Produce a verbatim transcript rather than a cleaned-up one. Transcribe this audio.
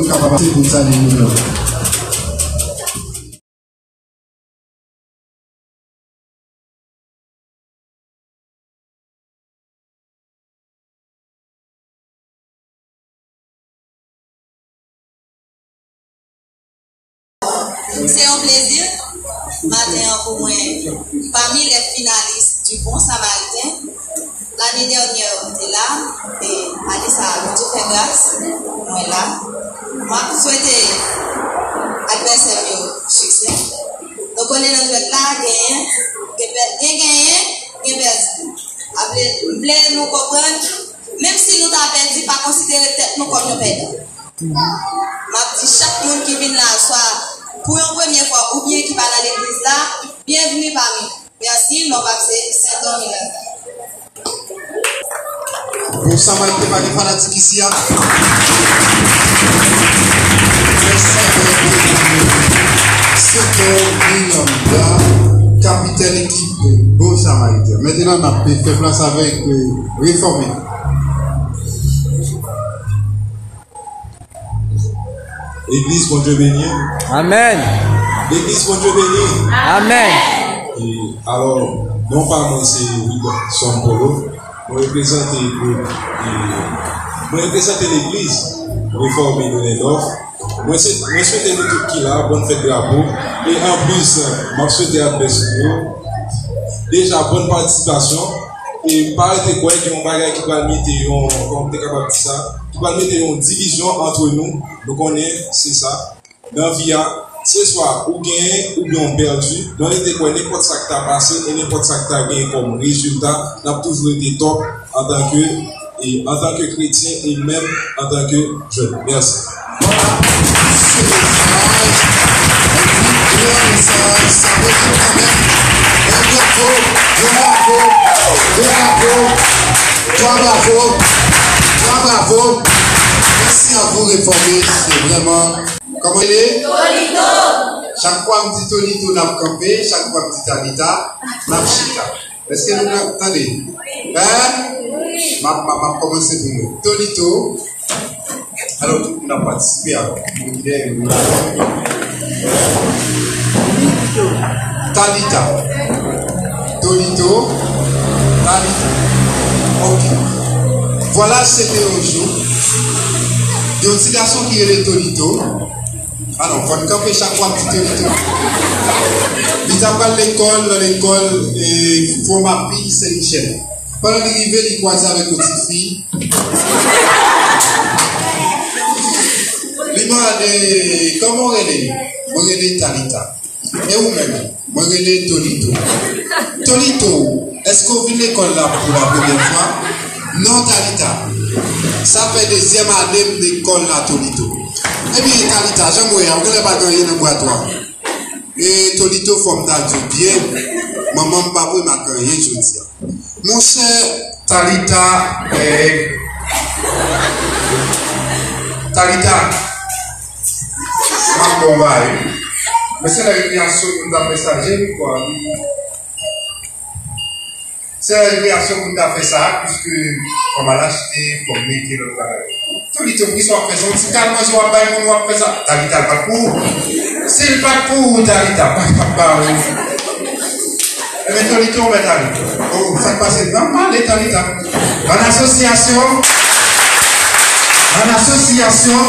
kapab se pou sa li menm. Se yon plezi maten an pou mwen pami lè finalis di Bon Samariten. Lane dènyè, m te la, e ane sa a, Bondye fè gras, mwen la. M ap swete advèsè m yo siksè. Nou konnen nan jwèt la, genyen, gen pè-, gen genyen, gen pèdi. Ap vle, m vle nou konprann, menm si nou ta pèdi, pa konsidere tèt nou kòm yon pèdan. M ap di chak moun ki vin la, swa pou yon premye fwa oubyen ki pa nan legliz la, byenvni pami nou. Mèsi, non pa m se Sentò Miranda. Bon, sa va, te pa gen fanatik isi a. Sentò Miranda, kapitèn ekip Bon Samariten. Mentnan, n ap fè plas avèk, euh, Refòme. Legliz, Bondye beni. Amèn. Legliz, Bondye beni. Amèn. E, alò, non pa mwen se Wilson Polo. Mwen reprezante gwoup, e, mwen reprezante legliz Refòme Noulendòf. Mwen se, mwen swete nou tout ki la, bòn fèt drapo. E anplis, m ap swete advèsè yo deja bòn patisipasyon. E m pa rete kwè gen yon bagay ki pral mete yon, kòman m te kapab di sa, ki pral mete yon divizyon antre nou. Nou konnen se sa. Nan vi a, se swa ou genyen oubyen ou pèdi. Nou rete kwè nenpòt sa k ta pase e nenpòt sa k ta genyen kòm rezilta, n ap toujou rete top antanke, e antanke kretyen e menm antanke jèn. Mèsi. Vwala, se mesaj, yon gran mesaj, sa vle di kanmenm, yon bravo, yon bravo, yon bravo, twa bravo, twa bravo. Mèsi a vou, Refòme, se vrèman Kòman l ye? Tonito! Chak fwa m di Tonito, n ap kanpe. Chak fwa m di Talita, n ap chita. Èske nou ka tande? Hein? M ap, m ap, m ap kòmanse pou nou. Tonito. Alò, tout moun ap patisipe avè m. Moun ki dèyè nou la. Talita. Tonito. Talita. Ok. Vwala, se te yon jou. Yon ti gason ki rele Tonito. Alò, fò n kanpe chak fwa m di Tonito. Li t ap pral lekòl, nan lekòl, e, Fon Mapi, Sen Michèl. Pandan li rive, li kwaze avèk yon ti fi. Li mande, "Kòman w rele?" "Mwen rele Talita." "E ou menm?" "Mwen rele Tonito." "Tonito, èske w vin lekòl la pou la premyè fwa?" "Non, Talita. Sa fè dezyèm ane m lekòl la, Tonito." "Ebyen, Talita, jan m wè a, ou genlè pa gen anyen nan bwat ou a." E Tonito, fò m ta di w byen, manman m pa vre m ak anyen jodi a. Monchè, Talita, eh, Talita, m ap bon bay. Men se nan rekreyasyon pou n ta fè sa, je crois, wi. Se nan rekreyasyon pou n ta fè sa, piske fò m al achte, fò m mete lòt bagay. Tonito, poukisa w ap fè sa? Yon ti kal manje w ap bay moun, w ap fè sa? Talita, l pa t pou ou. Si l pa t pou ou, Talita, pa t ap ba ou. Ebyen, Tonito, ou mèt ale. Oh, sa k pase? N ap pale, Talita. An asosyasyon, an asosyasyon,